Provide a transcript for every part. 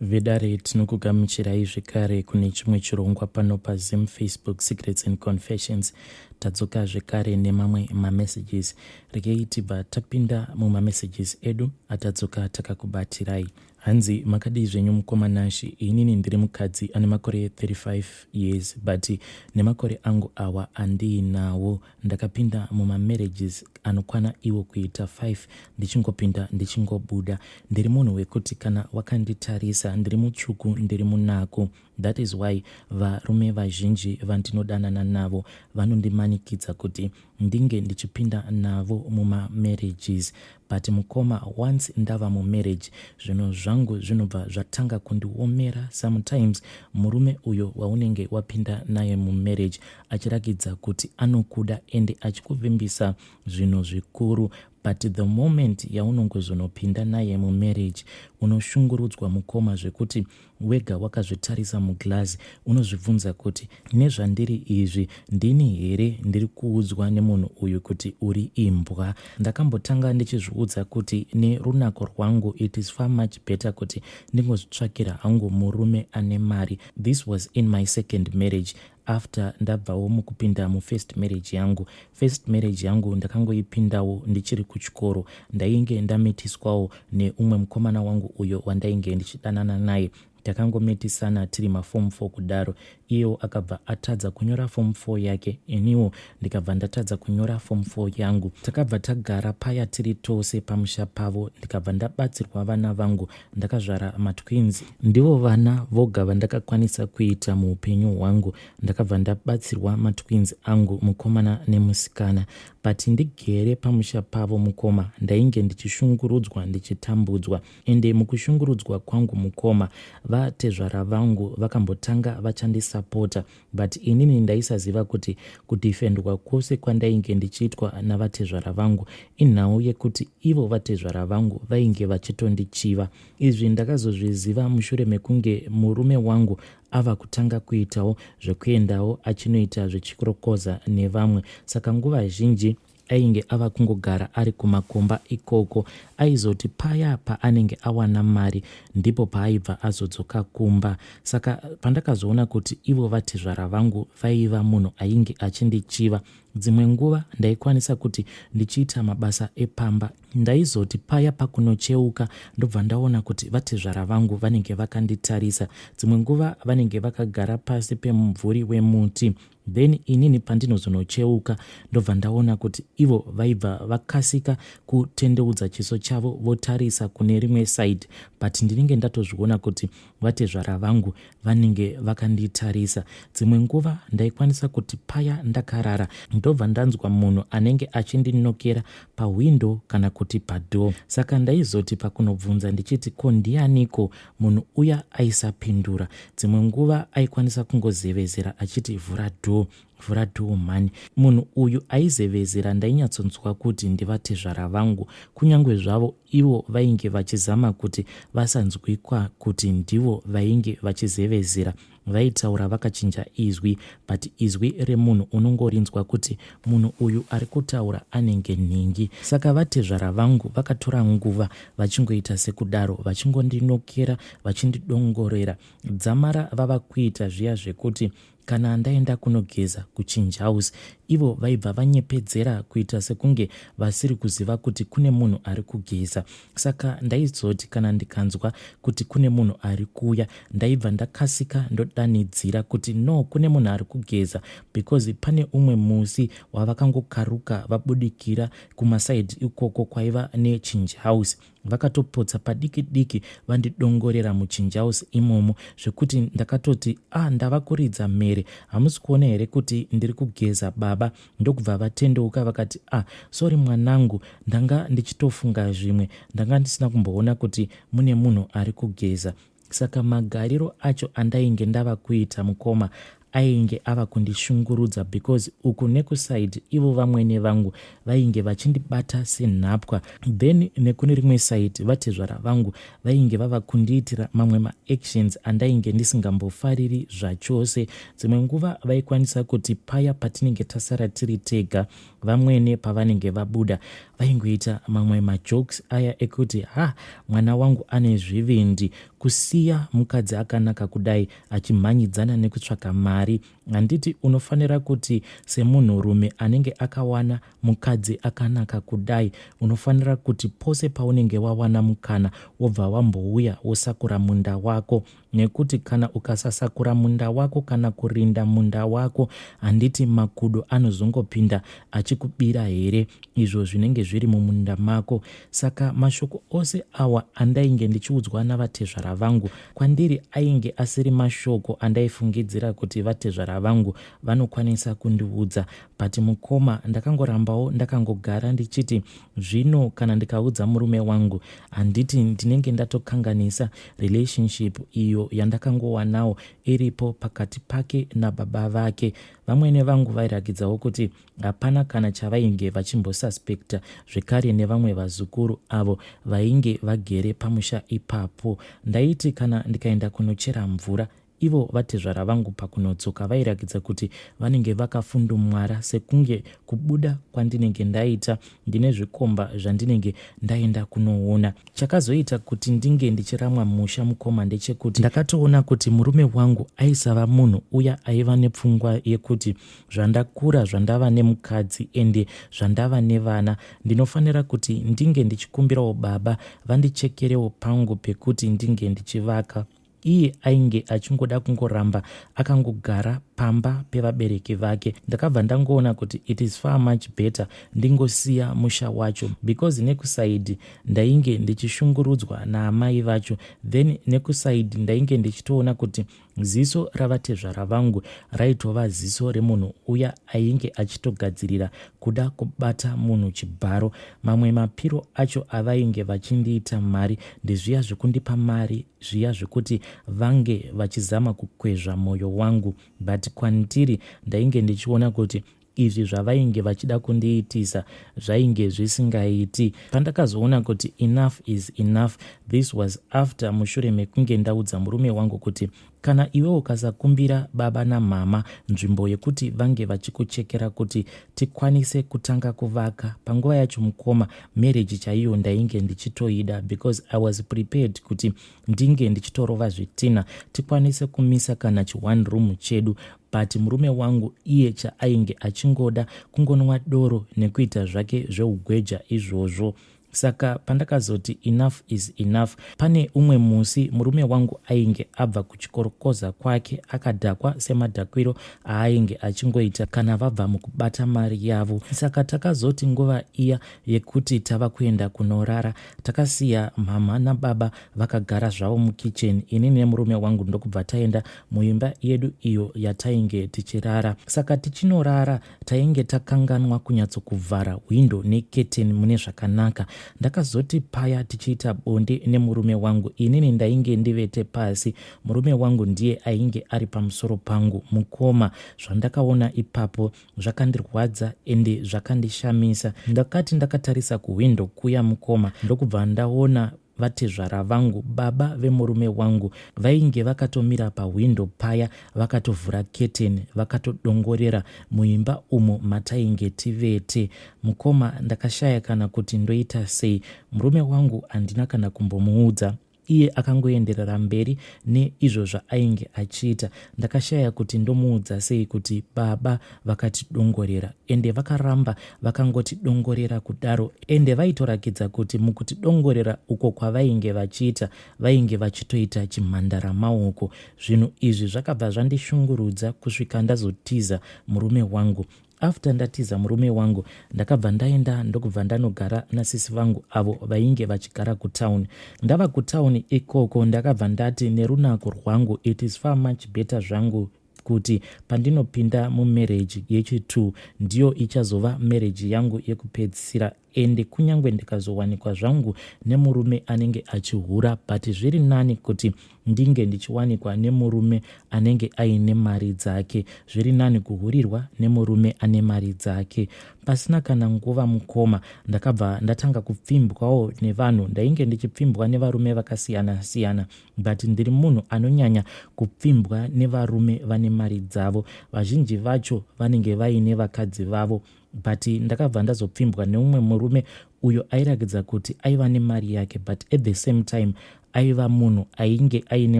Vedare tinokugamuchirai zvekare kune chimwe chirongwa pano paZim Facebook Secrets and Confessions. Tadzoka zvekare nemamwe mamessages. Regei tibva tapinda mumamessages edu atadzoka takakubatirai. Hanzi makadii zvenyu mukoma Nashi, inini ndiri mukadzi ane makore 35 years but nemakore angu awa andiinawo Ndakapinda mumamarriages anokwana iwo kuita 5 ndichingopinda ndichingobuda. Ndiri munhu wekuti kana wakanditarisa ndiri mutsvuku ndiri munaku. That is why varume vazhinji vandinodanana navo vanondimanikidza kuti ndinge ndichipinda navo mumamarriages. But mukoma once ndava mumarriage zvinhu zvangu zvinobva zvatanga kundiomera. Sometimes murume uyo waunenge wapinda naye mumarriage achirakidza kuti anokuda ende achikuvimbisa zvinhu zvikuru but the moment yaunongozonopinda naye mumarriage unoshungurudzwa mukoma zvekuti wega wakazvitarisa muglass unozvibvunza kuti nezvandiri izvi ndini here ndiri kuudzwa nemunhu uyu kuti uri imbwa. Ndakambotanga ndichizviudza kuti nerunako rwangu it is far much better kuti ndingozvitsvakira hangu murume ane mari. This was in my second marriage after ndabvawo mukupinda mufirst marriage yangu. First marriage yangu ndakangoipindawo ndichiri kuchikoro. Ndainge ndamitiswawo neumwe mukomana wangu uyo wandainge ndichidanana naye. Takangomitisana tiri maform 4 kudaro. Iyewo akabva atadza kunyora form 4 yake iniwo ndikabva ndatadza kunyora form 4 yangu. Takabva tagara paya tiri tose pamusha pavo ndikabva ndabatsirwa vana vangu. Ndakazvara matwins. Ndivo vana voga vandakakwanisa kuita muupenyu hwangu. Ndakabva ndabatsirwa matwins angu mukomana nemusikana. But ndigere pamusha pavo mukoma ndainge ndichishungurudzwa ndichitambudzwa. Ende mukushungurudzwa kwangu mukoma vatezvara vangu vakambotanga vachandisapota but inini ndaisaziva kuti kudefendwa kwose kwandainge ndichiitwa navatezvara vangu inhau yekuti ivo vatezvara vangu vainge vachitondichiva. Izvi ndakazozviziva mushure mekunge murume wangu ava kutanga kuitawo zvekuendawo achinoita zvechikorokoza nevamwe saka nguva zhinji Ainge ava kungogara ari kumakomba ikoko. Aizoti paya paanenge awana mari ndipo paaibva azodzoka kumba. Saka pandakazoona kuti ivo vatezvara vangu vaiva munhu ainge achindichiva, dzimwe nguva ndaikwanisa kuti ndichiita mabasa epamba ndaizoti paya pakunocheuka ndobva ndaona kuti vatezvara vangu vanenge vakanditarisa. Dzimwe nguva vanenge vakagara pasi pemumvuri wemuti. Then inini pandinozonocheuka ndobva ndaona kuti ivo vaibva vakasika kutendeudza chiso chavo votarisa kune rimwe side but ndinenge ndatozviona kuti vatezvara vangu vanenge vakanditarisa. Dzimwe nguva ndaikwanisa kuti paya ndakarara ndobva ndanzwa munhu anenge achindinokera pahwindo kana kuti padoor saka ndaizoti pakunobvunza ndichiti ko ndianiko Munhu uya aisapindura. Dzimwe nguva aikwanisa kungozevezera achiti vhura door, vhura door mhani. Munhu uyu aizevezera ndainyatsonzwa kuti ndivatezvara vangu kunyange zvavo ivo vainge vachizama kuti vasanzwikwa kuti ndivo vainge vachizevezera. Vaitaura vakachinja izwi but izwi remunhu unongorinzwa kuti munhu uyu ari kutaura anenge nhingi. Saka vatezvara vangu vakatora nguva vachingoita sekudaro vachingondinokera vachindidongorera dzamara vava kuita zviya zvekuti kana ndaenda kunogeza kuchange house ivo vaibva vanyepedzera kuita sekunge vasiri kuziva kuti kune munhu ari kugeza. Saka ndaizoti kana ndikanzwa kuti kune munhu ari kuuya ndaibva ndakasika ndodanidzira kuti no kune munhu ari kugeza because pane umwe musi wavakangokaruka vabudikira kumasaidhi ikoko kwaiva nechinji house vakatopotsa padiki diki vandidongorera muchinji house imomo zvekuti ndakatoti ah ndava kuridza mhere hamusi kuona here kuti ndiri kugeza baba ndokubva vatendeuka vakati ah sorry mwanangu ndanga ndichitofunga zvimwe ndanga ndisina kumboona kuti mune munhu ari kugeza saka magariro acho andainge ndava kuita mukoma ainge ava kundishungurudza because uku nekuside ivo vamwene vangu vainge vachindibata senhapwa then nekune rimwe side vatezvara vangu vainge vava kundiitira mamwe maactions andainge ndisingambofariri zvachose. Dzimwe nguva vaikwanisa kuti paya patinenge tasara tiri tega vamwene pavanenge vabuda vaingoita mamwe majokes aya ekuti ha mwana wangu ane zvivindi. Kusiya mukadzi akanaka kudai achimhanyidzana nekutsvaka mari, handiti unofanira kuti semunhurume anenge akawana mukadzi akanaka kudai, unofanira kuti pose paunenge wawana mukana wobva wambouya wosakura munda wako? Nekuti kana ukasasakura munda wako kana kurinda munda wako, handiti makudo anozongopinda achikubira here izvo zvinenge zviri mumunda mako? Saka mashoko ose awa andainge ndichiudzwa navatezvara vangu kwandiri ainge asiri mashoko andaifungidzira kuti vatezvara vangu vanokwanisa kundiudza. But mukoma, ndakangorambawo ndakangogara ndichiti zvino kana ndikaudza murume wangu, handiti ndinenge ndatokanganisa relationship iyo yandakangowanawo iripo pakati pake nababa vake? Vamwene vangu vairakidzawo kuti hapana kana chavainge vachimbosuspecta, zvekare nevamwe vazukuru avo vainge vagere pamusha ipapo. Ndaiti kana ndikaenda kunochera mvura, ivo vatezvara vangu pakunodzoka vairakidza kuti vanenge vakafundumwara, sekunge kubuda kwandinenge ndaita ndine zvikomba zvandinenge ndaenda kunoona. Chakazoita kuti ndinge ndichiramwa musha, mukoma, ndechekuti ndakatoona kuti murume wangu aisava munhu uya aiva nepfungwa yekuti zvandakura, zvandava nemukadzi ende zvandava nevana, ndinofanira kuti ndinge ndichikumbirawo baba vandichekerewo pangu pekuti ndinge ndichivaka. Iye ainge achingoda kungoramba akangogara pamba pevabereki vake. Ndakabva ndangoona kuti it is far much better ndingosiya musha wacho, because nekusaidi ndainge ndichishungurudzwa naamai vacho, then nekusaidi ndainge ndichitoona kuti ziso ravatezvara vangu raitova ziso remunhu uya ainge achitogadzirira kuda kubata munhu chibharo. Mamwe mapiro acho avainge vachindiita mari ndezviya zvekundipa mari zviya zvekuti vange vachizama kukwezva mwoyo wangu, but kwandiri ndainge ndichiona kuti izvi zvavainge vachida kundiitisa zvainge zvisingaiti. Pandakazoona kuti enough is enough, this was after mushure mekunge ndaudza murume wangu kuti kana iwe ukasakumbira baba namama nzvimbo yekuti vange vachikuchekera kuti tikwanise kutanga kuvaka. Panguva yacho, mukoma, marriage chaiyo ndainge ndichitoida, because I was prepared kuti ndinge ndichitorova zvitina tikwanise kumisa kana chi one room chedu, but murume wangu iye chaainge achingoda kungonwa doro nekuita zvake zveugweja izvozvo. Saka pandakazoti enough is enough, pane umwe musi murume wangu ainge abva kuchikorokoza kwake akadhakwa semadhakwiro aainge achingoita kana vabva mukubata mari yavo. Saka takazoti nguva iya yekuti tava kuenda kunorara, takasiya mama nababa vakagara zvavo mukicheni, inini nemurume wangu ndokubva taenda muimba yedu iyo yatainge tichirara. Saka tichinorara tainge takanganwa kunyatsokuvhara hwindo neketeni mune zvakanaka. Ndakazoti paya tichiita bonde nemurume wangu, inini ndainge ndivete pasi, murume wangu ndiye ainge ari pamusoro pangu. Mukoma, zvandakaona ipapo zvakandirwadza ende zvakandishamisa. Ndakati ndakatarisa kuhwindo kuya, mukoma, ndokubva ndaona vatezvara vangu, baba vemurume wangu, vainge vakatomira pahwindo paya, vakatovhura keteni, vakatodongorera muimba umo matainge tivete. Mukoma, ndakashaya kana kuti ndoita sei. Murume wangu handina kana kumbomuudza, iye akangoenderera mberi neizvo zvaainge achiita. Ndakashaya kuti ndomuudza sei kuti baba vakatidongorera, ende vakaramba vakangotidongorera kudaro, ende vaitorakidza kuti mukutidongorera uko kwavainge vachiita vainge vachitoita chimhandara maoko. Zvinhu izvi zvakabva zvandishungurudza kusvika ndazotiza murume wangu. After ndatiza murume wangu, ndakabva ndaenda ndokubva ndanogara nasisi vangu avo vainge vachigara kutauni. Ndava kutauni ikoko, ndakabva ndati nerunako rwangu it is far much better zvangu kuti pandinopinda mumarriage yechi2, ndiyo ichazova marriage yangu yekupedzisira, ende kunyange ndikazowanikwa zvangu nemurume anenge achihura, but zviri nani kuti ndinge ndichiwanikwa nemurume anenge aine mari dzake. Zviri nani kuhurirwa nemurume ane mari dzake. Pasina kana nguva, mukoma, ndakabva ndatanga kupfimbwawo nevanhu. Ndainge ndichipfimbwa nevarume vakasiyana siyana, but ndiri munhu anonyanya kupfimbwa nevarume vane mari dzavo. Vazhinji vacho vanenge vaine vakadzi vavo, but ndakabva ndazopfimbwa neumwe murume uyo airakidza kuti aiva nemari yake, but at the same time aiva munhu ainge aine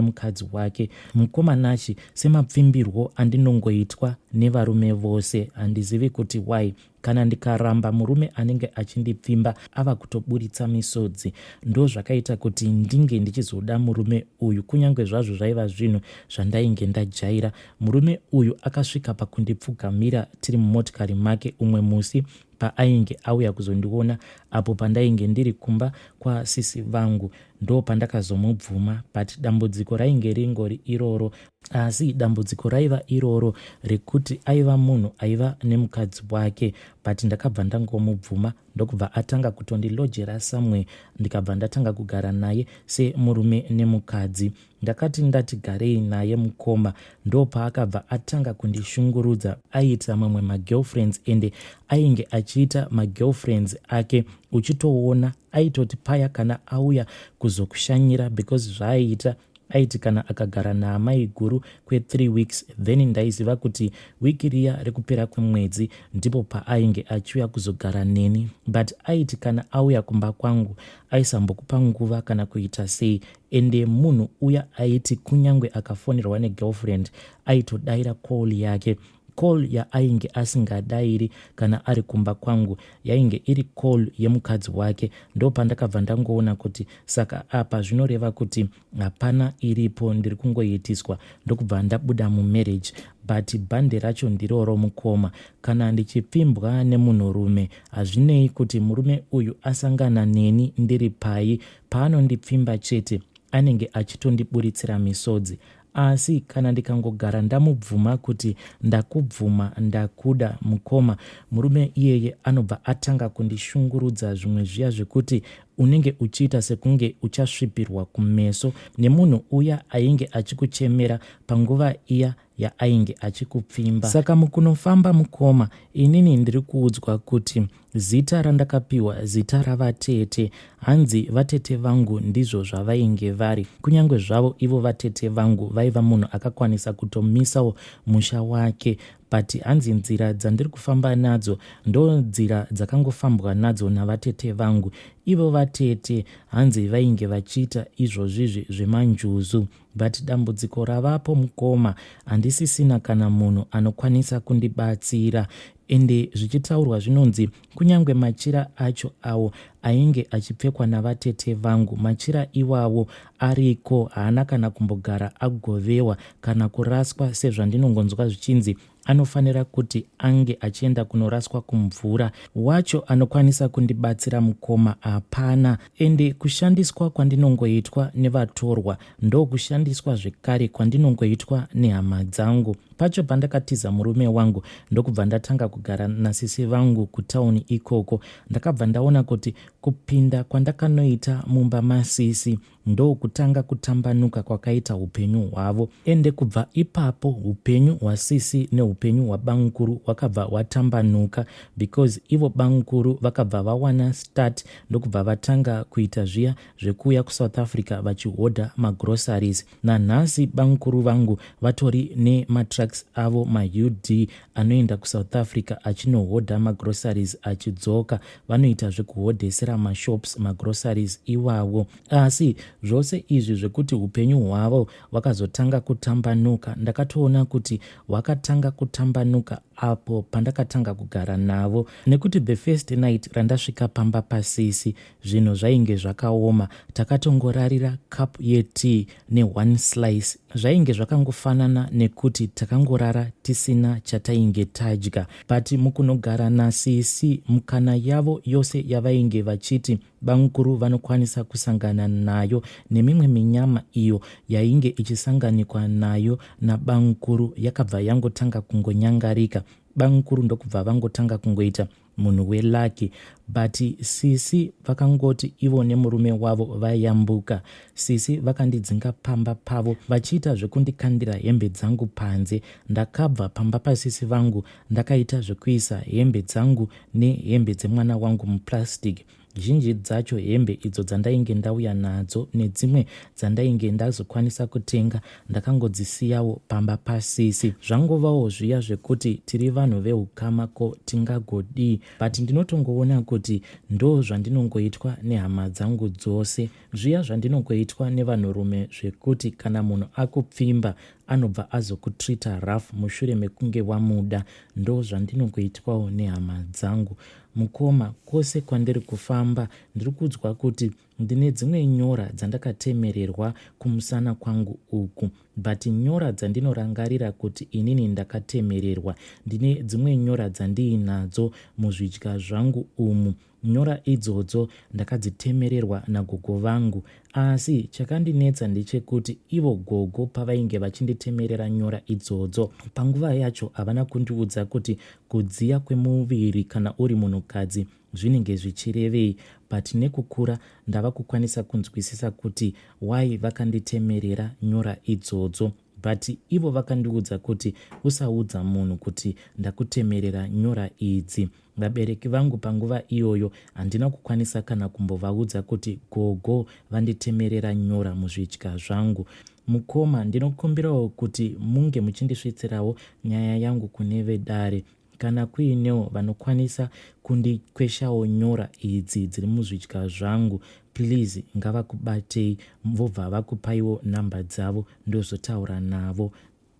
mukadzi wake. Mukoma Nashy, semapfimbirwo andinongoitwa nevarume vose, handizivi kuti why. Kana ndikaramba murume anenge achindipfimba ava kutoburitsa misodzi. Ndozvakaita kuti ndinge ndichizoda murume uyu kunyange zvazvo zvaiva zvinhu zvandainge ndajaira. Murume uyu akasvika pakundipfugamira tiri mumotikari make umwe musi paainge auya kuzondiona apo pandainge ndiri kumba kwasisi vangu. Ndopandakazomubvuma but dambudziko rainge ringori iroro. Asi dambudziko raiva iroro rekuti aiva munhu aiva nemukadzi wake but ndakabva ndangomubvuma ndokubva atanga kutondilodgera somewhere ndikabva ndatanga kugara naye semurume nemukadzi. Ndakati ndati garei naye mukoma ndopaakabva atanga kundishungurudza. Aiita mamwe magirlfriends ende ainge achiita magirlfriends ake uchitoona aitoti paya kana auya kuzokushanyira because zvaaiita aiti kana akagara naamaiguru kwe3 weeks then ndaiziva kuti wiki riya rekupera kwemwedzi ndipo paainge achiuya kuzogara neni but aiti kana auya kumba kwangu aisambokupa nguva kana kuita sei ende munhu uya aiti kunyange akafonerwa negirlfriend aitodaira call yake. Call yaainge asingadairi kana ari kumba kwangu yainge iri call yemukadzi wake. Ndopandakabva ndangoona kuti saka apa zvinoreva kuti hapana iripo, ndiri kungoitiswa, ndokubva ndabuda mumarriage. But bhande racho ndiroro mukoma, kana ndichipfimbwa nemunhurume hazvinei kuti murume uyu asangana neni ndiri pai, paanondipfimba chete anenge achitondiburitsira misodzi. Asi kana ndikangogara ndamubvuma kuti ndakubvuma ndakuda mukoma, murume iyeye anobva atanga kundishungurudza zvimwe zviya zvekuti unenge uchiita sekunge uchasvipirwa kumeso nemunhu uya ainge achikuchemera panguva iya yaainge achikupfimba. Saka mukunofamba mukoma, inini ndiri kuudzwa kuti zita randakapiwa zita ravatete. Hanzi vatete vangu ndizvo zvavainge vari. Kunyange zvavo ivo vatete vangu vaiva munhu akakwanisa kutomisawo musha wake, but hanzi nzira dzandiri kufamba nadzo ndonzira dzakangofambwa nadzo navatete vangu. Ivo vatete hanzi vainge vachiita izvozvizvi zvemanjuzu. But dambudziko ravapo mukoma, handisisina kana munhu anokwanisa kundibatsira. Ende zvichitaurwa zvinonzi kunyange machira acho awo ainge achipfekwa navatete vangu, machira iwawo ariko, haana kana kumbogara agovewa kana kuraswa sezvandinongonzwa zvichinzi anofanira kuti ange achienda kunoraswa kumvura. Wacho anokwanisa kundibatsira mukoma hapana. Ende kushandiswa kwandinongoitwa nevatorwa ndokushandiswa zvekare kwandinongoitwa nehama dzangu. Pacho pandakatiza murume wangu ndokubva ndatanga kugara nasisi vangu kutauni ikoko, ndakabva ndaona kuti kupinda kwandakanoita mumba masisi ndokutanga kutambanuka kwakaita upenyu hwavo. Ende kubva ipapo upenyu hwasisi neupenyu hwabamukuru hwakabva hwatambanuka because ivo bamukuru vakabva vawana start ndokubva vatanga kuita zviya zvekuuya kuSouth Africa vachihodha magroceries. Nanhasi bamukuru vangu vatori nematrucks avo maUD anoenda kuSouth Africa achinohodha magroceries achidzoka. Vanoita zvekuhodhesera mashops magroceries iwawo. Asi zvose izvi zvekuti upenyu hwavo hwakazotanga kutambanuka, ndakatoona kuti hwakatanga kutambanuka apo pandakatanga kugara navo. Nekuti the first night randasvika pamba pasisi zvinhu zvainge zvakaoma, takatongorarira cup yetea neone slice. Zvainge zvakangofanana nekuti takangorara tisina chatainge tadya. But mukunogara nasisi mukana yavo yose yavainge vachiti bamukuru vanokwanisa kusangana nayo nemimwe minyama iyo yainge ichisanganikwa nayo nabamukuru yakabva yangotanga kungonyangarika. Bamukuru ndokubva vangotanga kungoita munhu welucky, but sisi vakangoti ivo nemurume wavo vayambuka. Sisi vakandidzinga pamba pavo vachiita zvekundikandira hembe dzangu panze. Ndakabva pamba pasisi vangu ndakaita zvekuisa hembe dzangu nehembe dzemwana wangu muplastic. Zhinji dzacho hembe idzo dzandainge ndauya nadzo nedzimwe dzandainge ndazokwanisa kutenga ndakangodzisiyawo pamba pasisi. Zvangovawo zviya zvekuti tiri vanhu veukama ko tingagodii but ndinotongoona kuti ndozvandinongoitwa nehama dzangu dzose. Zviya zvandinongoitwa nevanhurume zvekuti kana munhu akupfimba anobva azokutreater rough mushure mekunge wamuda ndozvandinongoitwawo nehama dzangu. Mukoma, kwose kwandiri kufamba ndiri kuudzwa kuti ndine dzimwe nyora dzandakatemererwa kumusana kwangu uku but nyora dzandinorangarira kuti inini ndakatemererwa ndine dzimwe nyora dzandiinadzo muzvidya zvangu umu Nyora idzodzo ndakadzitemererwa nagogo vangu asi chakandinetsa ndechekuti ivo gogo pavainge vachinditemerera nyora idzodzo panguva yacho havana kundiudza kuti kudziya kwemuviri kana uri munhukadzi zvinenge zvichirevei but nekukura ndava kukwanisa kunzwisisa kuti why vakanditemerera nyora idzodzo but ivo vakandiudza kuti usaudza munhu kuti ndakutemerera nyora idzi. Vabereki vangu panguva iyoyo handina kukwanisa kana kumbovaudza kuti gogo vanditemerera nyora muzvidya zvangu. Mukoma ndinokumbirawo kuti munge muchindisvitsirawo nyaya yangu kune vedare kana kuinewo vanokwanisa kundikweshawo nyora idzi dziri muzvidya zvangu please ngavakubatei vobva vakupaiwo number dzavo ndozotaura navo.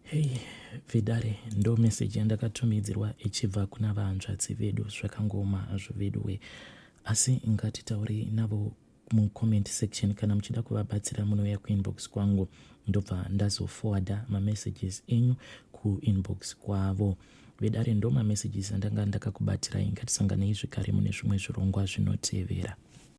Hey vedare ndo message yandakatumidzirwa ichibva kuna vahanzvadzi vedu zvakangooma hazvo veduwe asi ngatitaurei navo mucomment section kana muchida kuvabatsira munouya kuinbox kwangu ndobva ndazoforwarda mamessages enyu kuinbox kwavo vedare ndo mamessages andanga ndakakubatirai ngatisanganei zvekare mune zvimwe zvirongwa zvinotevera.